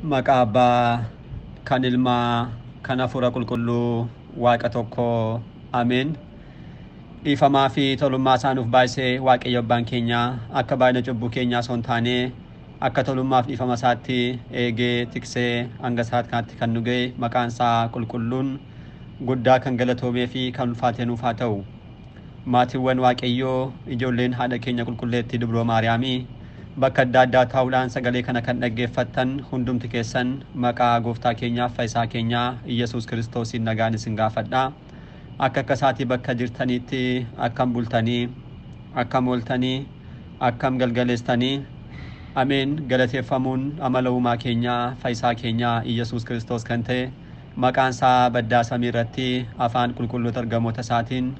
Maqaa Abbaa kan Ilmaa kan Hafuura Qulqulluu Waaqa tokko Ameen. Dhiifamaa fi tolummaa isaa nuuf baay'isee Waaqayyo Abbaan keenya akka baay'ina cubbuu keenyaa osoo hin taane akka tolummaaf dhiifama isaatti eegee tiksee hanga sa'aat kanatti kan nu ga'e maqaan isaa qulqulluun guddaa kan galatoomee fi kan ulfaate nuuf haa ta'u. Maatiiwwan Waaqayyoo, ijoolleen haadha keenya qulqulleettii Dubroo Maariyaamii, bakka adda addaa taa'uudhaan sagalee kana kan dhaggeeffattan hundumti keessan maqaa gooftaa keenyaaf fayyisaa keenyaa Iyyasuus Kiristoosiin nagaan isin gaafadha. Akka akka isaatii bakka jirtaniitti akkam bultanii, akkam ooltanii, akkam galgaleessitanii? Ameen. Galateeffamuun amala uumaa keenyaa fayyisaa keenyaa Iyyasuus Kiristoos kan ta'e maqaan isaa baddaa samii irratti afaan qulqulloota ergamoota isaatiin,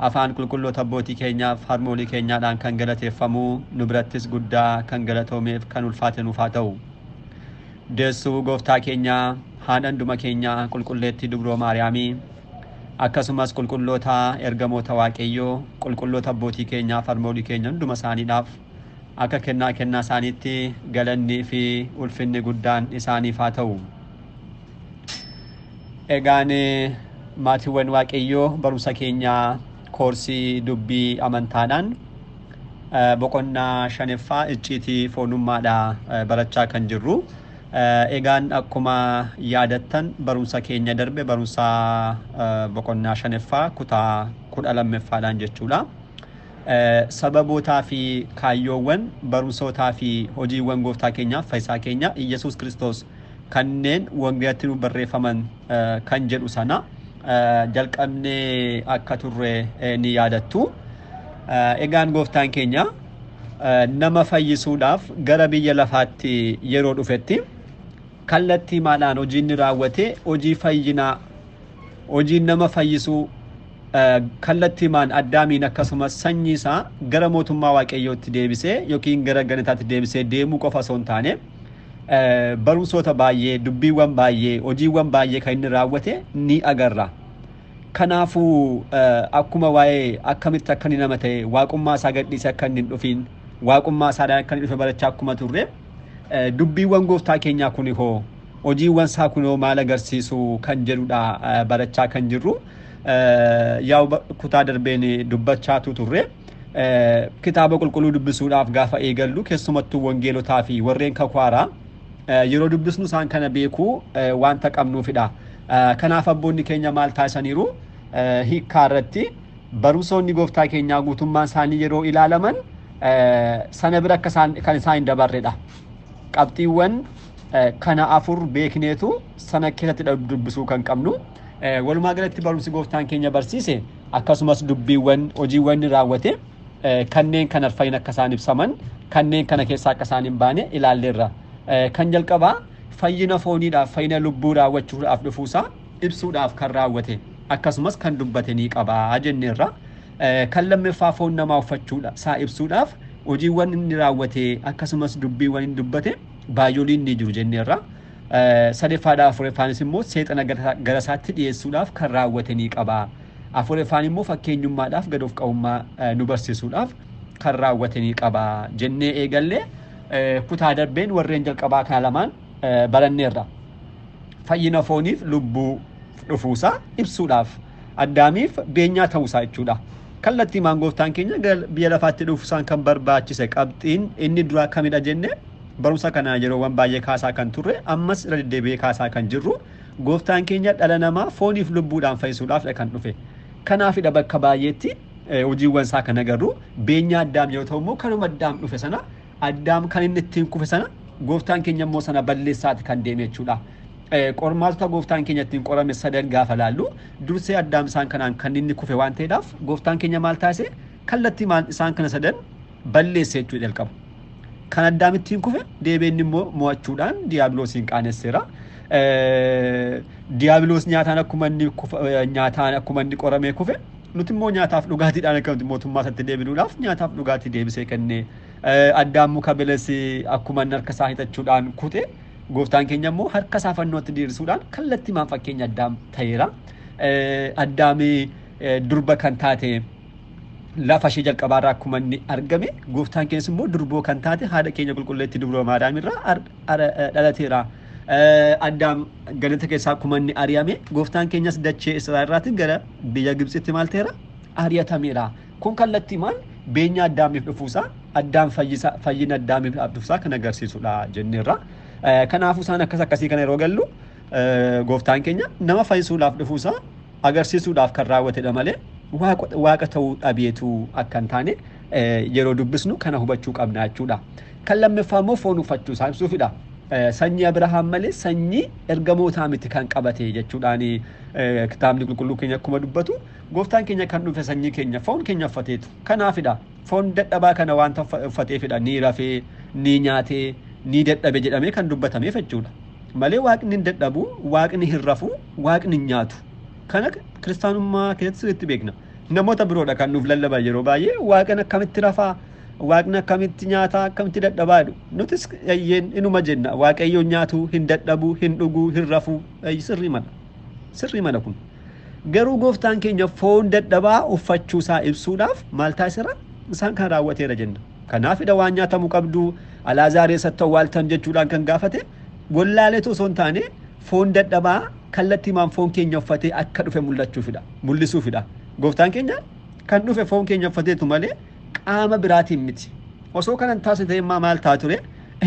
afaan qulqulloota abbootii keenyaaf harmoolii keenyaadhaan kan galateeffamu nu birattis guddaa kan galatoomeef kan ulfaate nuuf haa ta'u. Deessuu gooftaa keenyaa haadha hunduma keenyaa qulqulleettii Dubroo Maariyaamii, akkasumas qulqulloota ergamoota Waaqayyoo, qulqulloota abbootii keenyaaf harmoolii keenya hunduma isaaniidhaaf akka kennaa kennaa isaaniitti galannii fi ulfinni guddaan isaaniif haa ta'u. Egaan maatiiwwan Waaqayyoo, barumsa keenyaa koorsii dubbii amantaadhaan boqonnaa shanaffaa icciitii foonummaadha barachaa kan jirru. Egaan akkuma yaadattan barumsa keenya darbe barumsa boqonnaa shanaffaa kutaa 12ffaadhaan jechuudha. Sababootaa fi kaayyoowwan barumsootaa fi hojiiwwan gooftaa keenyaaf fayyisaa keenya Iyyasuus Kiristoos kanneen wangeelatti nu barreeffaman kan jedhu sana jalqabnee akka turre ni yaadattu. Egaan gooftaan keenya nama fayyisuudhaaf gara biyya lafaatti yeroo dhufetti kallattii maadhaan hojii inni raawwate, hojii fayyinaa, hojiin nama fayyisuu kallattii maan Addaamiin akkasumas sanyii isaa gara mootummaa Waaqayyootti deebisee yookiin gara ganataatti deebisee deemuu qofa osoo hin taane, barumsoota baay'ee, dubbiiwwan baay'ee, hojiiwwan baay'ee kan inni raawwate ni agarra. Kanaafuu akkuma waa'ee akkamitti akka inni nama ta'e, waaqummaa isaa gadhiisee akka inni hin dhufiin, waaqummaa isaadhaan akka inni dhufe barachaa akkuma turre, dubbiiwwan gooftaa keenyaa kun hoo, hojiiwwan isaa kun hoo maal agarsiisu kan jedhudha barachaa kan jirru. Yaa'u kutaa darbeen dubbachaatu turre. Kitaaba qulqulluu dubbisuudhaaf gaafa eegallu, keessumattuu wangeelotaa fi warreen kakuu haaraa yeroo dubbisnu isaan kana beekuu wanta qabnuufidha. Kanaaf abboonni keenya maal taasisaniiru? Hiikkaa irratti barumsoonni gooftaa keenyaa guutummaan isaanii yeroo ilaalaman sana bira akka isaan kan isaan hin dabarredha. Qabxiiwwan kana afur beekneetu sana keessatti dubbisuu kan qabnu. Walumaa galatti barumsi gooftaan keenya barsiise akkasumas dubbiiwwan, hojiiwwan inni raawwate kanneen kana arfaniin akka isaan ibsaman, kanneen kana keessaa akka isaan hin baane ilaalleerra. Kan jalqabaa fayyina fooniidhaaf fayyina lubbuu raawwachuudhaaf dhufuusaa ibsuudhaaf kan raawwate akkasumas kan dubbate ni qabaa jenneerra. Kan lammaffaa foon namaa uffachuudha isaa ibsuudhaaf hojiiwwan inni raawwate akkasumas dubbiiwwan inni dubbate baay'ooliin ni jiru jenneerra. Sadeffaadhaaf afuraffaanis immoo seexana gara isaatti dhiyeessuudhaaf kan raawwate ni qaba. Afuraffaan immoo fakkeenyummaadhaaf gad of qabummaa nu barsiisuudhaaf kan raawwate ni qaba jennee eegallee kutaa darbeen warreen jalqabaa kana lamaan baranneerra. Fayyina fooniif lubbuu dhufuusaa ibsuudhaaf Addaamiif beenyaa ta'uusaa jechuudha. Kallattii maan gooftaan keenya biyya lafaatti dhufuusaan kan barbaachise qabxiin inni duraa kamidha jenne barumsa kana yeroowwan baay'ee kaasaa kan turre, ammas irra deddeebi'ee kaasaa kan jirru, gooftaan keenya dhala namaa fooniif lubbuudhaan fayyisuudhaaf kan dhufe. Kanaafidha bakka baay'eetti hojiiwwan isaa kan agarru. Beenyaa Addaam yoo ta'u immoo kanuma Addaam dhufe sana, Addaam kan inni ittiin kufe sana, gooftaan keenya immoo sana balleessaati kan deeme jechuudha. Qormaatota gooftaan keenya ittiin qorame sadan gaafa laallu, dursee Addaam isaan kanaan kan inni kufe waan ta'eedhaaf gooftaan keenya maal taasise? Kallattii isaan kana sadan balleesse jechuudha jalqaba. Kan Addaam ittiin kufe deebiin immoo mo'achuudhaan Diiyaabiloosiin qaanesseera. Diiyaabiloos nyaataan akkuma inni nyaataan akkuma inni qoramee kufe, nuti immoo nyaataaf dhugaatiidhaan akka nuti mootummaa isaatti deebinuudhaaf nyaataaf dhugaatii deebisee kenne. Addaam muka belessi akkuma inni harka isaa hiixachuudhaan kute, gooftaan keenya immoo harka isaa fannootti diriirsuudhaan kallattii maan fakkeenya Addaam ta'eera. Addaam durba kan taate lafa ishee jalqabaarraa akkuma inni argame, gooftaan keenyas immoo durboo kan taate haadha keenya qulqulleettii Dubroo Maariyaam irraa dhalateera. Addaam gannata keessaa akkuma inni ari'ame, gooftaan keenyas dachee Israa'el irraatiin gara biyya Gibxitti maal ta'eera? Ari'atameera. Kun kallattii maal beenya Addaamiif dhufuusaa, Addaam fayyisa, fayyina Addaamiif dhufuusaa kan agarsiisudha jenneerra. Kanaafuu isaan akkas akkasii kana yeroo gallu, gooftaan keenya nama fayyisuudhaaf dhufuusaa agarsiisuudhaaf kan raawwatedha malee waaqa ta'uu dhabeetu akka hin taane yeroo dubbisnu kana hubachuu qabna jechuudha. Kan lammaffaa immoo foon uffachuu isaa ibsuufidha. Sanyii Abrahaam malee sanyii ergamootaa miti kan qabate jechuudhaan kitaabni qulqulluu keenya akkuma dubbatu, gooftaan keenya kan dhufe sanyii keenya, foon keenya uffateetu. Kanaafidha, foon dadhabaa kana waanta uffateefidha ni rafee, ni nyaatee, ni dadhabe jedhamee kan dubbatameef jechuudha. Malee waaqni hin dadhabu, waaqni hin rafu, waaqni hin nyaatu. Kana kiristaanummaa keessatti sirriitti beekna. Namoota biroodha kan nuuf lallaban yeroo baay'ee, waaqni akkamitti rafaa, waaqni akkamitti nyaataa, akkamitti dadhabaa jedhu. Nutis eeyyeen inuma jenna, waaqayyoon nyaatu, hin dadhabu, hin dhugu, hin rafu, sirrii mala. Sirrii mala kun. Garuu gooftaan keenya foon dadhabaa uffachuusaa ibsuudhaaf maal taasiseera? Isaan kan raawwateera jenna. Kanaafidha waan nyaatamuu qabdu, Alaazaar eessatti awwaaltan jechuudhaan kan gaafate, wallaaleetu osoo hin taane foon dadhabaa kallattiimaan foon keenya uffatee akka dhufe mul'achuufidha. Mul'isuufidha. Gooftaan keenya kan dhufe foon keenya uffateetu malee qaama biraatiin miti. Osoo kanan taasise ta'e maal ta'a ture?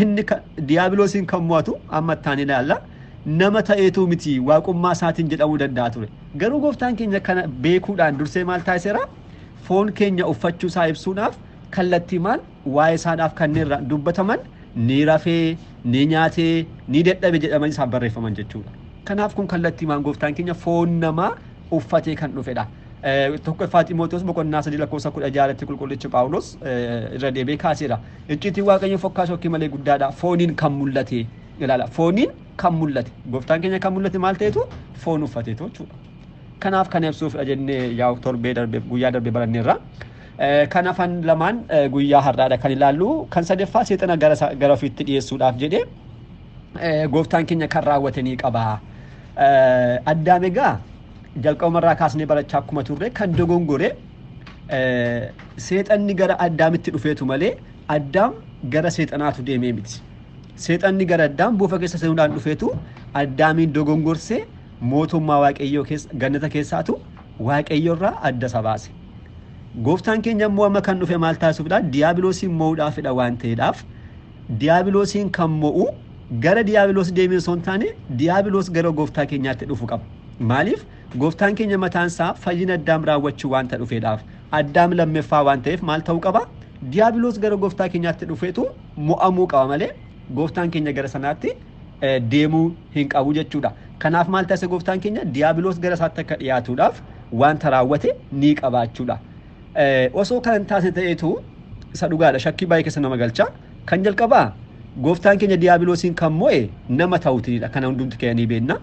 Inni diiyaabiloosiin kan mo'atu amma ittaan ilaalla. Nama ta'eetu miti, waaqummaa isaatiin jedhamuu danda'a ture. Garuu gooftaan keenya kana beekuudhaan dursee maal taasiseera? Foon keenya uffachuu isaa ibsuudhaaf kallattiimaan waa'ee isaadhaaf kanneen dubbataman ni rafee, ni nyaatee, ni dadhabe jedhamanii isaan barreeffaman jechuudha. Kanaaf kun kallattiimaan gooftaan keenya foon namaa uffatee kan dhufedha. 1ffaa Ximootiyoos boqonnaa 3 lakkoofsa 16tti qulqullichi Phaawulos irra deebi'ee kaaseera. Icciitiin Waaqayyo fokkaa shokkii malee guddaadha. Fooniin kan mul'ate ilaala. Fooniin kan mul'ate. Gooftaan keenya kan mul'ate maal ta'etu? Foon uffateetu jechuudha. Kanaaf kan ibsuufidha jennee yaa'u torbee darbe, guyyaa darbe baranneerra. Kan hafan lamaan guyyaa har'aadha kan ilaallu. Kan sadaffaa seexana gara ofiitti dhiyeessuudhaaf jedhee gooftaan keenya kan raawwate ni qaba. Addaam egaa jalqabumarraa kaasnee barachaa akkuma turre kan dogongore seexanni gara Addaamitti dhufeetu malee Addaam gara seexanaatu deemee miti. Seexanni gara Addaam boofa keessa seenuudhaan dhufeetu Addaamiin dogongorsee mootummaa Waaqayyoo keessa, gannata keessaatu Waaqayyoorraa adda isa baase. Gooftaan keenya immoo amma kan dhufe maal taasisuufidha? Diiyaabiloosiin mo'uudhaafidha waan ta'eedhaaf, diiyaabiloosiin kan mo'u gara diiyaabiloos deemee osoo hin taane diiyaabiloos gara gooftaa keenyaatti dhufu qaba. Maaliif? Gooftaan keenya mataan isaa fayyina Addaam raawwachuu waanta dhufeedhaaf, Addaam lammaffaa waan ta'eef maal ta'uu qaba? Diiyaabiloos gara gooftaa keenyaatti dhufeetu mo'amuu qaba malee gooftaan keenya gara sanaatti deemuu hin qabu jechuudha. Kanaaf maal taasise gooftaan keenya? Diiyaabiloos gara isaatti akka dhiyaatuudhaaf wanta raawwate ni qabaachuudha. Osoo kan hin taasise ta'eetu isa dhugaadha, shakkii baay'ee keessa nama galcha. Kan jalqabaa gooftaan keenya diiyaabiloosiin kan mo'e nama ta'uutiinidha. Kana hundumti keenya ni beekna.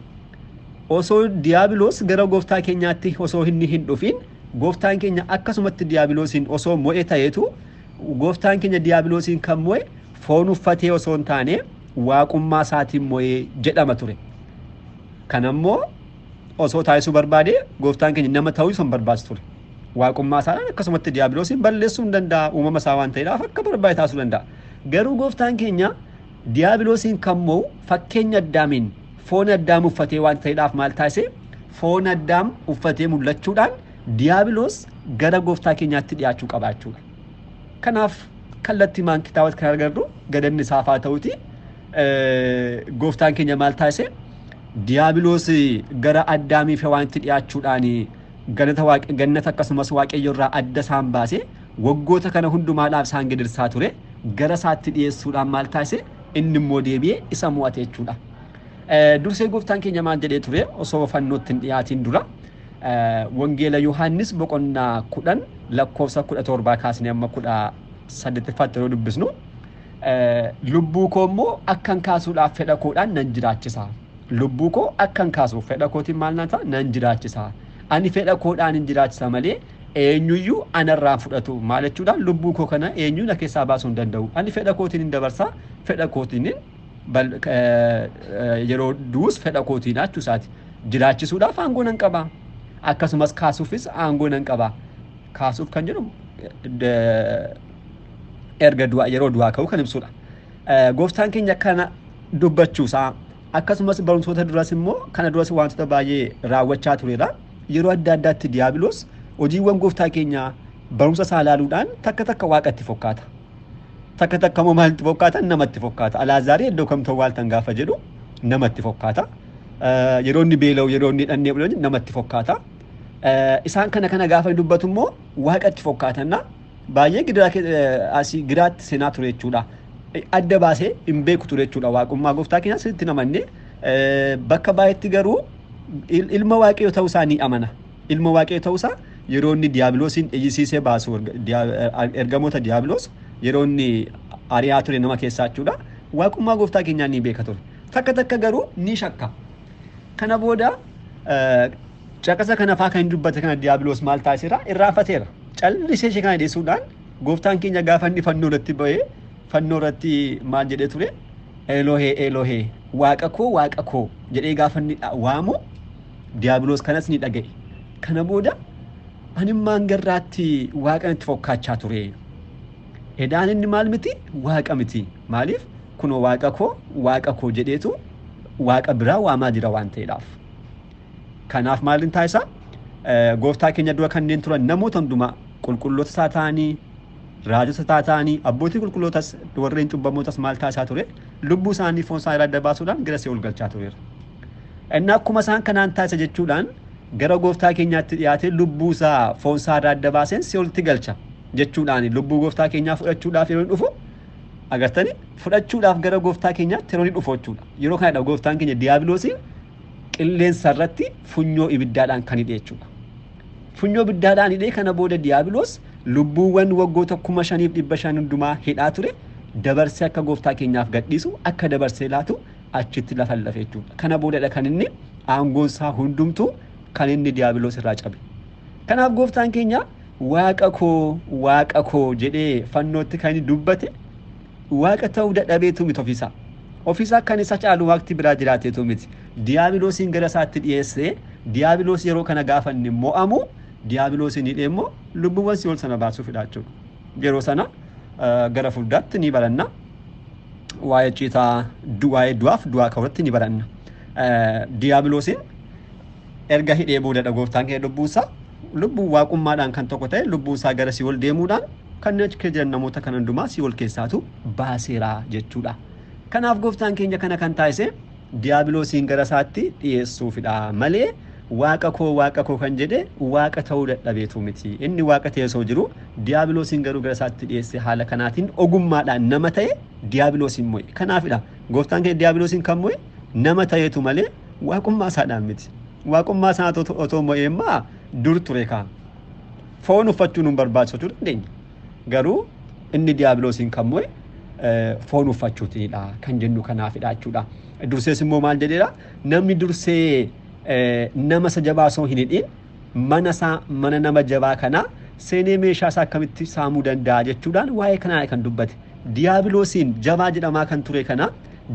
Osoo diiyaabiloos gara gooftaa keenyaatti osoo inni hin dhufin gooftaan keenya akkasumatti diiyaabiloosiin osoo mo'e ta'eetu, gooftaan keenya diiyaabiloosiin kan mo'e foon uffatee osoo hin taane waaqummaa isaatiin mo'ee jedhama ture. Kanammoo osoo taasisuu barbaade gooftaan keenya nama ta'uu isa hin barbaachisu ture. Waaqummaa isaadhaan akkasumatti diiyaabiloosiin balleessuu hin danda'a, uumama isaa waan ta'eedhaaf akka barbaade taasisuu danda'a. Garuu gooftaan keenya diiyaabiloosiin kan mo'u fakkeenya Addaamiin foon Addaam uffatee waan ta'eedhaaf maal taasise? Foon Addaam uffatee mul'achuudhaan diiyaabiloos gara gooftaa keenyaatti dhiyaachuu qabaachuudha. Kanaaf kallattiimaan kitaabatti kan argannu gadanni isaaf haa ta'uti. Gooftaan keenya maal taasise? Diiyaabiloos gara Addaamii fi Hewaanitti dhiyaachuudhaan gannata akkasumas Waaqayyo irraa adda isaan baase, waggoota kana hundumaadhaaf isaan gidirsaa ture, gara isaatti dhiyeessuudhaan maal taasise? Inni immoo deebi'ee isa mo'ate jechuudha. Dursee gooftaan keenya maal jedhee ture osoo fannootti hin dhiyaatiin dura? Wangeela Yohaannis boqonnaa 10 lakkoofsa 17 kaasnee amma 18ffaatti yeroo dubbisnu, lubbuu koo immoo akkan kaasuudhaaf fedha koodhaan nan jiraachisa. Lubbuu koo akkan kaasuuf fedha kootiin maal naan ta'a? Nan jiraachisa. Ani fedha koodhaan hin jiraachisa malee eenyuyyuu anarraan fudhatu. Maal jechuudha? Lubbuu koo kana eenyu na keessaa baasuu hin danda'u. Ani fedha kootiin hin dabarsa, fedha kootiin yeroo du'us fedha kootiin jechuu isaati. Jiraachisuudhaaf aangoo nan qaba. Akkasumas kaasuufis aangoo nan qaba. Kaasuuf kan jedhu erga du'aa, yeroo du'aa ka'u kan ibsudha. Gooftaan keenya kana dubbachuusaa Akkasumas barumsoota duras immoo kana duras wantoota baay'ee raawwachaa tureera. Yeroo adda addaatti Diyaabiloos hojiiwwan gooftaa keenyaa barumsa isaa ilaaluudhaan takka takka waaqatti fokkaata. Takka takka immoo maalitti fokkaata? Namatti fokkaata. Alaazarii iddoo kamtu awwaaltan gaafa jedhu namatti fokkaata. Yeroo inni beela'u, yeroo inni dhannee bulan namatti fokkaata. Isaan kana kana gaafa dubbatu immoo waaqatti fokkaatanna baay'ee asii giraatti seenaa ture jechuudha. Adda baasee hin beeku ture jechuudha. Waaqummaa gooftaa keenyaa sirriitti namanne bakka baay'eetti garuu ilma waaqayyoo ta'uu isaa ni amana. Ilma waaqayyoo ta'uu isaa yeroo inni Diyaabiloosiin iyyisiisee baasu ergamoota Diyaabiloos yeroo inni ari'aa ture nama keessaa jechuudha. Waaqummaa gooftaa keenyaa ni beeka ture. Takka takka garuu ni shakka. Kana booda caqasa kana faa kan dubbate kana Diyaabiloos maal taasiseera? Irraanfateera. Callisee ishee kana dhiisuudhaan gooftaan keenya gaafa inni fannoo irratti ba'ee fannoo irratti maal jedhee ture? Eeloohee Eeloohee waaqa koo waaqa koo jedhee gaafa inni waamu Diyaabiloos kanas ni dhaga'e. Kana booda ani maan garraatti waaqa itti fokkaachaa ture. Edaan inni maal miti? Waaqa miti. Maaliif? Kunoo waaqa koo waaqa koo jedheetu waaqa biraa waamaa jira waan ta'eedhaaf. Kanaaf maal taasisa? Gooftaa keenya dura kanneen turan namoota hundumaa qulqulloota isaa ta'anii, raajota isaa ta'anii, abbootii qulqullootas warreen cubbamootas maal taasisaa ture? Lubbuu isaanii foon isaanii adda baasuudhaan gara si'ool galchaa tureera. Inni akkuma isaan kanaan taasisa jechuudhaan gara gooftaa keenyaatti dhiyaatee lubbuu isaa foon isaa irraa adda baaseen si'ooltti galcha jechuudhaan lubbuu gooftaa keenyaa fudhachuudhaaf yeroo dhufu agartanii fudhachuudhaaf gara gooftaa keenyaatti yeroo dhufu jechuudha. Yeroo kanadha gooftaan keenya Diyaabiloosiin qilleensa irratti funyoo ibiddaadhaan kan hidhe jechuudha. Funyoo ibiddaadhaan hidhee kana booda Diyaabiloos lubbuuwwan waggoota 5,500 hundumaa hidhaa ture dabarsee akka gooftaa keenyaaf gadhiisu akka dabarsee laatu achitti lafa lafe jechuudha. Kana boodadha kan inni aangoon isaa hundumtuu kan inni Diyaabiloos irraa cabe. Kanaaf gooftaan keenya waaqa koo waaqa koo jedhee fannootti kan inni dubbate waaqa ta'uu dadhabeetu miti ofiisaa. Ofiisaa kan isa caalu waaqti biraa jiraateetu miti. Diyaabiloosiin gara isaatti dhiyeessee Diyaabiloos yeroo kana gaafa inni mo'amu Diyaabiloosiin hidhee immoo lubbuuwwan si'ool sana baasuufidha jechuudha. Yeroo sana gara fuulduraatti ni baranna. Waa'ee ciitaa waa'ee du'aaf du'aa ka'uutti ni baranna. Diyaabiloosiin erga hidhee boodadha gooftaan keenya lubbuunsaa lubbuu waaqummaadhaan kan tokko ta'e lubbuunsaa gara si'ool deemuudhaan kanneen achi keessa jiran namoota kan hundumaa si'ool keessaatu baaseera jechuudha. Kanaaf gooftaan keenya kana kan taasise Diyaabiloosiin gara isaatti dhiyeessuufidha malee waaqa koo waaqa koo kan jedhe waaqa ta'uu dadhabeetu miti. Inni waaqa ta'e osoo jiru Diyaabiloosiin garuu gara isaatti dhiyeesse haala kanaatiin ogummaadhaan nama ta'e Diyaabiloosiin mo'e. Kanaafidha gooftaan keenya Diyaabiloosiin kan mo'e nama ta'eetu malee waaqummaa isaadhaan miti. Waaqummaa isaa otoo mo'eemmaa dur ture kaa. Foon uffachuun nu barbaachisu dandeenya. Garuu inni Diyaabiloosiin kan mo'e foon uffachuutiidha kan jennu kanaafidha jechuudha. Dursees immoo maal jedheera? Namni dursee nama isa jabaa osoo hin hidhin mana isaa mana nama jabaa kanaa seenee meeshaa isaa akkamitti saamuu danda'a jechuudhaan waa'ee kanaa kan dubbate. Diyaabiloosiin jabaa jedhamaa kan ture kana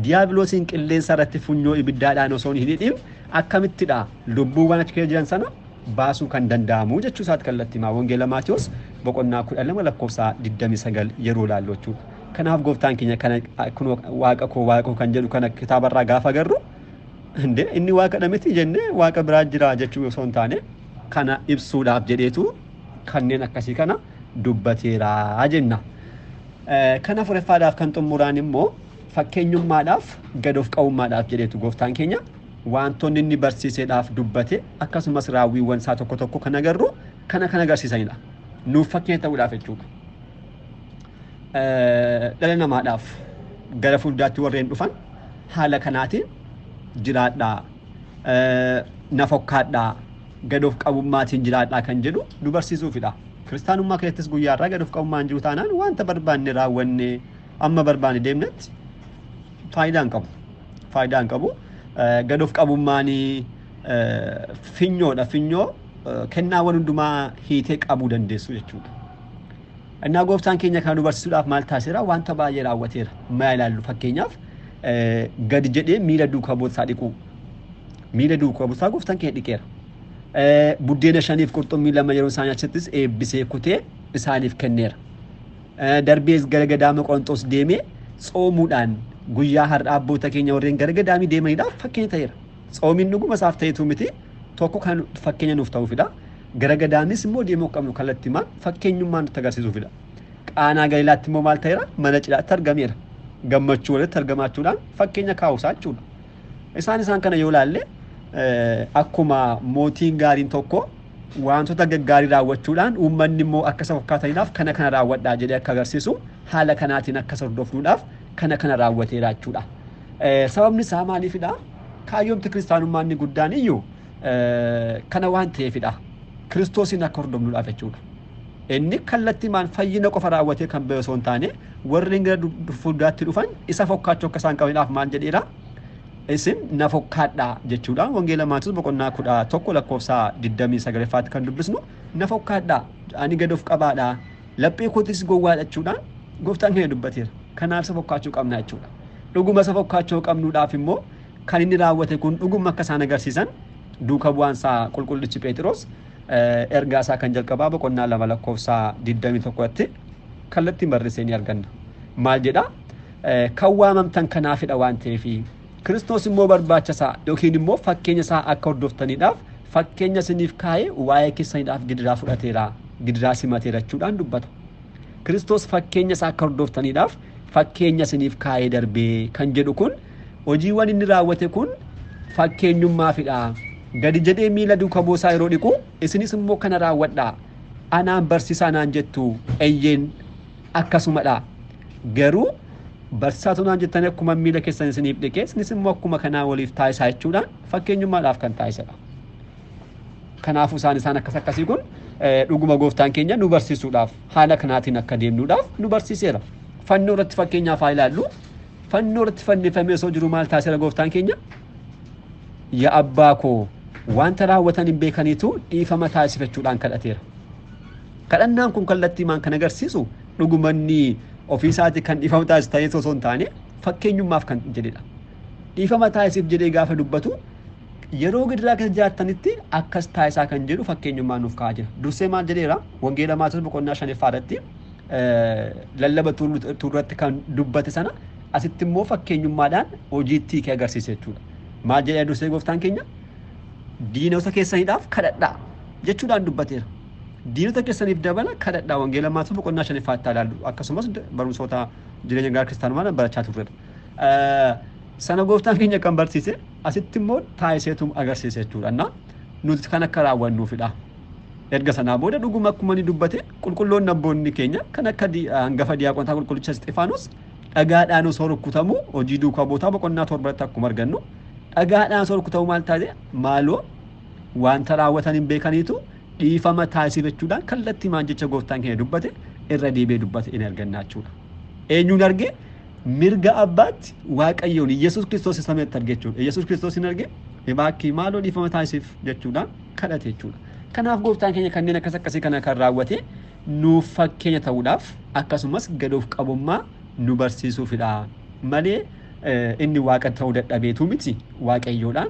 Diyaabiloosiin qilleensa irratti funyoo ibiddaadhaan osoo hin hidhin akkamittidha lubbuuwwan achi keessa jiran sana baasuu kan danda'amu jechuu isaati kallattii himaa. Wangeela Maatiyos boqonnaa 12 lakkoofsa 29 yeroo ilaallu jechuudha. Kanaaf gooftaan keenya kana kunoo waaqa koo waaqa koo kan jedhu kana kitaabarraa gaafa agarru inni waaqa miti jennee waaqa biraa jira jechuu osoo hin taane kana ibsuudhaaf jedheetu kanneen akkasii kana dubbateera jenna. Kana afuraffaadhaaf kan xumuraan immoo fakkeenyummaadhaaf gad of qabummaadhaaf jedheetu gooftaan keenya wantoonni inni barsiiseedhaaf dubbate akkasumas raawwiiwwan isaa tokko tokko kan agarru kana kan agarsiisanidha. Nuuf fakkeenya ta'uudhaaf jechuudha. Dhala namaadhaaf gara fuulduraatti warreen dhufan haala kanaatiin jiraadhaa, na fokkaadhaa, gad of qabummaatiin jiraadhaa kan jedhu nu barsiisuufidha. Kiristaanummaa keessattis guyyaarraa gad of qabummaan jiru taanaan wanta barbaanne raawwanne amma barbaanne deemnetti faayidaa hin qabu. Faayidaa hin qabu. Gad of qabummaan finyoodha. Finyoo kennaawwan hundumaa hiitee qabuu dandeessu jechuudha. Innaa gooftaan keenya kana nu barsiisuudhaaf maal taasiseera? Wanta baay'ee raawwateera. Maa ilaallu fakkeenyaaf gadi jedhee miila duukaa buusaa dhiquu. Miila duukaa buusaa gooftaan keenya dhiqeera. Buddeena 5 qurxummii 2 yeroo isaan achittis eebbisee kutee isaaniif kenneera. Darbees gara gadaama Qorontos deemee tsoomuudhaan Guyyaa har'a abboota keenya warreen gara gadaamii deemaniidhaaf fakkeenya ta'eera. Tsoomiin dhuguma isaaf ta'etu miti tokko kan fakkeenya nuuf ta'uufidha. Gara gadaamis immoo deemuu qabnu kallattiimaan fakkeenyummaan nutti agarsiisuufidha. Qaanaa Galiilaatti immoo maal ta'eera? Mana cidhaatti argameera. Gammachuu walitti argamaachuudhaan fakkeenya kaa'uusaa jechuudha. Isaan kana yoo ilaalle akkuma mootiin gaariin tokko wantoota gaggaarii raawwachuudhaan uummanni immoo akka isa fakkaataniidhaaf kana kana raawwadhaa jedhee akka agarsiisu haala kanaatiin akka isa hordofnuudhaaf kana kana raawwateera jechuudha. Sababni isaa maaliifidha? Kaayyoomti kiristaanummaa inni guddaan iyyuu kana waan ta'eefidha. Kiristoosiin akka hordofnuudhaaf jechuudha. Inni kallattiimaan fayyina qofa raawwatee kan ba'e osoo hin taane warreen gara fuulduraatti dhufan isa fokkaachuu akka isaan qabaniidhaaf maal jedheera? Isin na fokkaadhaa jechuudha. Wangeela Maatiyoos boqonnaa 11 lakkoofsa 29 kan dubbisnu na fokkaadhaa, ani gad of qabaadhaa, laphee kootis gowwaadha jechuudhaan gooftaan keenya dubbateera. Kanaaf isa fokkaachuu qabna jechuudha. Dhuguma isa fokkaachuu qabnuudhaaf immoo kan inni raawwate kun dhuguma akka isaan agarsiisan duuka bu'aan isaa qulqullichi Phexros ergaa isaa kan jalqabaa boqonnaa 2 lakkoofsa 21tti kallattiin barreessee ni arganna. Maal jedha? Kan waamamtan kanaafidha waan ta'eefi Kiristoos immoo barbaacha isaa yookiin immoo fakkeenya isaa akka hordoftaniidhaaf fakkeenya isiniif kaa'ee waa'ee keessaniidhaaf gidiraa fudhateera, gidiraa simateera jechuudhaan dubbata. Kiristoos fakkeenya isaa akka hordoftaniidhaaf fakkeenya isiniif kaa'ee darbee kan jedhu kun hojiiwwan inni raawwate kun fakkeenyummaafidha. Gadi jedhee miila duuka buusaa yeroo dhiqu isinis immoo kana raawwadhaa. Anaan barsiisaa naan jettu eeyyeen akkasumadha. Garuu barsiisaa naan jettanii akkuma miila keessan isiniif dhiqee isinis immoo akkuma kanaa waliif taasisaa jechuudhaan fakkeenyummaadhaaf kan taasisedha. Kanaafuu isaan akkas akkasii kun dhuguma gooftaan keenya nu barsiisuudhaaf haala kanaatiin akka deemnuudhaaf nu barsiiseera. Fannoo irratti fakkeenyaaf haa ilaallu. Fannoo irratti fannifamee osoo jiru maal taasiseera gooftaan keenya? Yaa abbaa koo wanta raawwatan hin beekaniitu dhiifama taasifachuudhaan kadhateera. Kadhannaan kun kallattiimaan kan agarsiisu dhugumanni ofii isaatii kan dhiifama taasisu ta'ee osoo hin taane fakkeenyummaaf kan jedhedha. Dhiifama taasisiif jedhee gaafa dubbatu yeroo gidiraa keessa jiraattanitti akkas taasisaa kan jedhu fakkeenyummaan nuuf kaa'aa jira. Dursee maal jedheera? Wangeela Maatiyoos boqonnaa 5 irratti lallaba tuulurratti kan dubbate sana asitti immoo fakkeenyummaadhaan hojiitti hiikee agarsiise jechuudha. Maal jedhee dursee gooftaan keenya? Diinota keessaniidhaaf kadhadhaa jechuudhaan dubbateera. Diinota keessaniif dabala kadhadhaa Wangeela Maatiyoos boqonnaa 5 ilaallu akkasumas barumsoota jireenya garaa kiristaanummaa barachaa turredha. Sana gooftaan keenya kan barsiise asitti immoo taasiseetu agarsiise jechuudha. Nuti kan akka raawwannuufidha. Erga sanaa booda dhuguma akkuma inni dubbate qulqulloonni abboonni keenya kan akka hangafa diyaaqonotaa qulqullicha Isxifaanos dhagaadhaan osoo rukutamu hojii duukaa bootaa boqonnaa 7 akkuma argannu dhagaadhaan osoo rukutamu maal taate maaloo wanta raawwatan hin beekaniitu dhiifama taasifachuudhaan kallattii maan jecha gooftaan keenya dubbate irra deebi'ee dubbate in arganna jechuudha. Eenyuun arge? Mirga abbaatti Waaqayyoon Yesuus Kiristoos isa samiitti arge jechuudha. Yesuus Kiristoos hin arge baakkii maaloo dhiifama taasisiif jechuudhaan kadhate jechuudha. Kanaaf gooftaan keenya kanneen akkas akkasii kana kan raawwate nuuf fakkeenya ta'uudhaaf akkasumas gad of qabummaa nu barsiisuufidha malee inni waaqa ta'uu dadhabeetu miti waaqayyoodhaan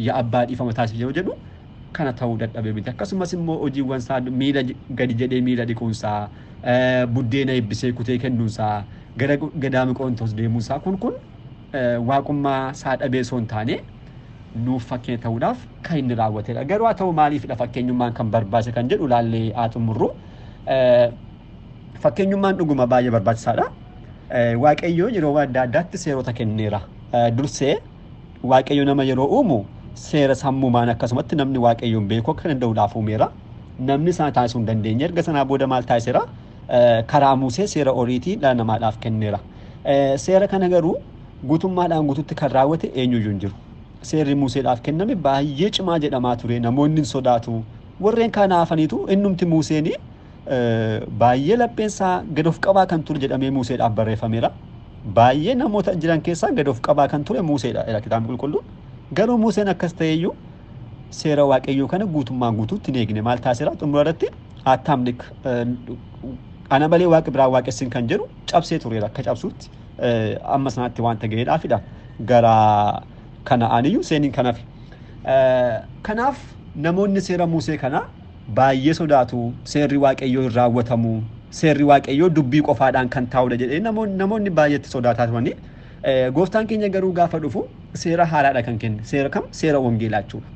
yaa abbaa dhiifama taasisiif yeroo jedhu kana ta'uu dadhabee miti. Akkasumas immoo hojiiwwan isaa miila gadi jedhee miila dhiquunsaa, buddeena eebbisee kutee kennuunsaa, gara gadaama Qorontos deemuunsaa kun waaqummaa isaa dhabee osoo hin taane nuuf fakkeenya ta'uudhaaf kan inni raawwatedha. Garuu haa ta'u maaliifidha fakkeenyummaan kan barbaachise kan jedhu ilaallee haa xumurru. Fakkeenyummaan dhuguma baay'ee barbaachisaadha. Waaqayyo yeroo adda addaatti seerota kenneera. Dursee Waaqayyo nama yeroo uumu seera sammuumaan akkasumatti namni Waaqayyoon beekuu akka danda'uudhaaf uumeera. Namni sana taasisuu hin dandeenye. Erga sanaa booda maal taasiseera? Karaa Musee seera oriitii dhala namaadhaaf kenneera. Seera kana garuu guutummaadhaan guututti kan raawwate eenyuyyuu hin jiru. Seerri Museedhaaf kenname baay'ee cimaa jedhamaa ture. Namoonni hin sodaatu. Warreen kaan hafaniitu innumti Museen baay'ee lapheensaa gad of qabaa kan ture jedhamee Museedhaaf barreeffameera. Baay'ee namoota jiran keessaa gad of qabaa kan ture Museedha kitaabni qulqulluun. Garuu Museen akkas ta'eyyuu seera Waaqayyoo kana guutummaan guutuutti hin eegne. Maal taasiseera? Xumura irratti attaamlik ana malee waaqa biraa waaqessin kan jedhu cabsee tureera. Akka cabsuutti amma sanaatti wanta ga'eedhaafidha. Gara Kana'aaniyyuu seeniin kanaaf. Kanaaf namoonni seera Musee kana baay'ee sodaatu. Seerri Waaqayyoo hin raawwatamu. Seerri Waaqayyoo dubbii qofaadhaan kan taa'udha jedhee namoonni baay'eetti sodaataa turani. Gooftaan keenya garuu gaafa dhufu seera haaraadha kan kenne. Seera kam? Seera wangeelaa jechuudha.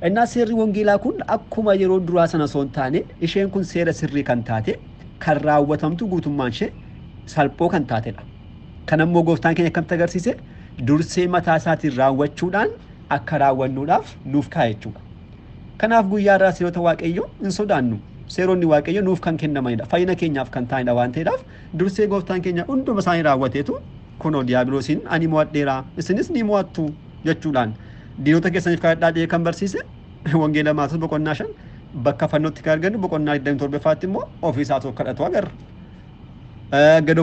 Innaa seerri wangeelaa kun akkuma yeroo duraa sana osoo hin taane isheen kun seera sirrii kan taate kan raawwatamtu guutummaan ishee salphoo kan taatedha. Kan ammoo gooftaan keenya akkamitti agarsiise? Dursee mataa isaatiin raawwachuudhaan akka raawwannuudhaaf nuuf kaa'e jechuudha. Kanaaf guyyaa irraa seerota Waaqayyoo hin sodaannu. Seeronni Waaqayyoo nuuf kan kennamanidha. Fayyina keenyaaf kan ta'anidha waan ta'eedhaaf dursee gooftaan keenya hunduma isaanii raawwateetu kunoo diiyaabiloosiin ani mo'adheera isinis ni mo'attu jechuudhaan diinota keessaniif kadhadhaa jedhee kan barsiise wangeela Maatewos boqonnaa 5 bakka fannootti kan argannu boqonnaa 27ffaatti immoo ofii isaatu kadhatu agarra. Gad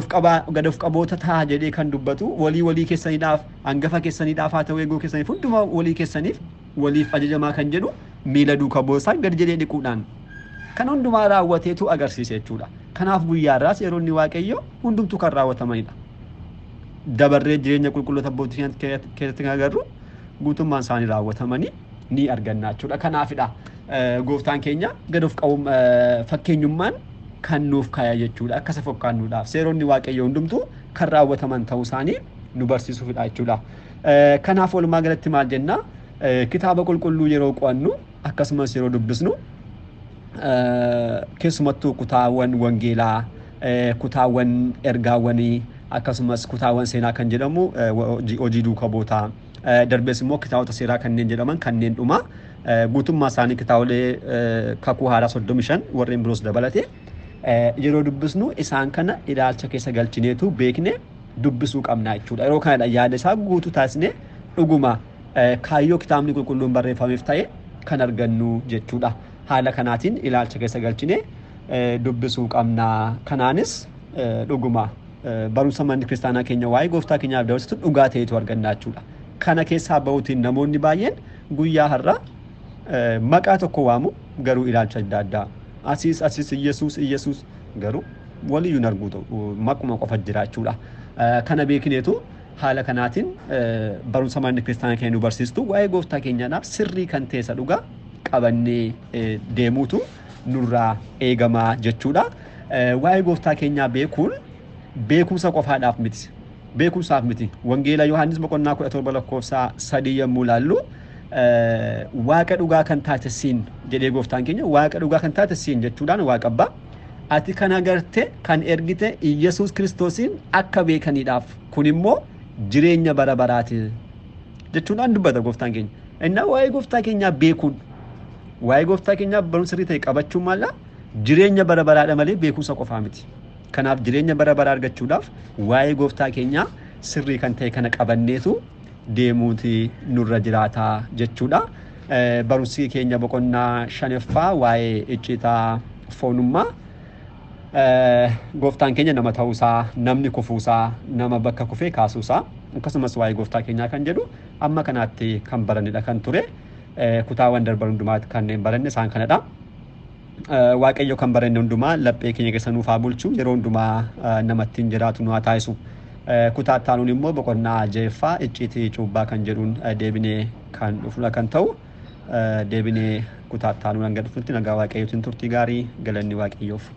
of qaboota ta'a jedhee kan dubbatu walii walii keessaniidhaaf hangafa keessaniidhaaf haa ta'u eeguu keessaniif hundumaa walii keessaniif waliif ajajamaa kan jedhu miila duuka boosaa gad jedhee dhiquudhaan kan hundumaa raawwateetu agarsiise jechuudha. Kanaaf guyyaa irraa seeronni Waaqayyoo hundumtuu kan raawwatamanidha. Dabarree jireenya qulqulloota abbootii keessatti kan agarru guutummaan isaanii raawwatamanii ni arganna jechuudha. Kanaafidha gooftaan keenya gad of qabu fakkeenyummaan kan nuuf kaaya jechuudha. Akka isa fakkaannuudhaaf seeronni Waaqayyoo hundumtuu kan raawwataman ta'uu isaanii nu barsiisuufidha jechuudha. Kanaaf walumaa galatti maal jenna? Kitaaba qulqulluu yeroo qo'annu akkasumas yeroo dubbisnu keessumattuu kutaawwan wangeelaa, kutaawwan ergaawwanii akkasumas kutaawwan seenaa kan jedhamu hojii duuka bootaa darbees immoo kitaabota seeraa kanneen jedhaman kanneen dhuma guutummaa isaanii kitaabolee kakuu haaraa 35 warreen biroos dabalate yeroo dubbisnu isaan kana ilaalcha keessa galchineetu beekne dubbisuu qabna jechuudha. Yeroo kanadha yaada isaa guutuu taasisnee dhuguma kaayyoo kitaabni qulqulluun barreeffameef ta'e kan argannu jechuudha. Haala kanaatiin ilaalcha keessa galchinee dubbisuu qabna. Kanaanis dhuguma barumsa manni kiristaanaa keenya waa'ee gooftaa keenyaaf dabarsitu dhugaa ta'etu arganna jechuudha. Kana keessaa bahuutiin namoonni baay'een guyyaa har'a maqaa tokko waamu garuu ilaalcha adda addaa. Asiis asiis Iyyasuus Iyyasuus garuu waliyyuu hin argu maquma qofa jira jechuudha. Kana beekneetu haala kanaatiin barumsa manni kiristaanaa keenya nu barsiistu waa'ee gooftaa keenyaadhaaf sirrii kan ta'e isa dhugaa qabannee deemuutu nurraa eegamaa jechuudha. Waa'ee gooftaa keenyaa beekuun beekumsa qofaadhaaf miti. Beekumsaaf miti. Wangeela Yohaannis boqonnaa 17 lakkoofsa 3 yommuu ilaallu waaqa dhugaa kan taate siin jedhee gooftaan keenya waaqa dhugaa kan taate siin jechuudhaan waaqa abbaa ati kan agarte kan ergite Iyyasuus Kiristoosiin akka beekaniidhaaf kun immoo jireenya bara baraati jechuudhaan dubbata gooftaan keenya. Innaa waa'ee gooftaa keenyaa beekuun waa'ee gooftaa keenyaa barumsa sirrii ta'e qabachuun maallaa jireenya bara baraadha malee beekumsa qofaa miti. Kanaaf jireenya bara baraa argachuudhaaf waa'ee gooftaa keenyaa sirrii kan ta'e kana qabanneetu deemuuti nurra jiraataa jechuudha. Barumsi keenya boqonnaa 5ffaa waa'ee icciitaa foonummaa gooftaan keenya nama ta'uusaa, namni kufuusaa, nama bakka kufee kaasuusaa akkasumas waa'ee gooftaa keenyaa kan jedhu amma kanaatti kan barannedha kan ture. Kutaawwan darban hundumaatti kanneen baranne isaan kanadha. Waaqayyo kan baranne hundumaa laphee keenya keessa nuuf haa bulchu yeroo hundumaa namatti hin jiraatu nu haa taasisu. Kutaa itti aanuun immoo boqonnaa 6ffaa icciitii cuubbaa kan jedhuun deebinee kan dhufnudha kan ta'u. Deebinee kutaa itti aanuun hanga dhufnutti nagaa Waaqayyootiin turtii gaarii galanni Waaqayyoof.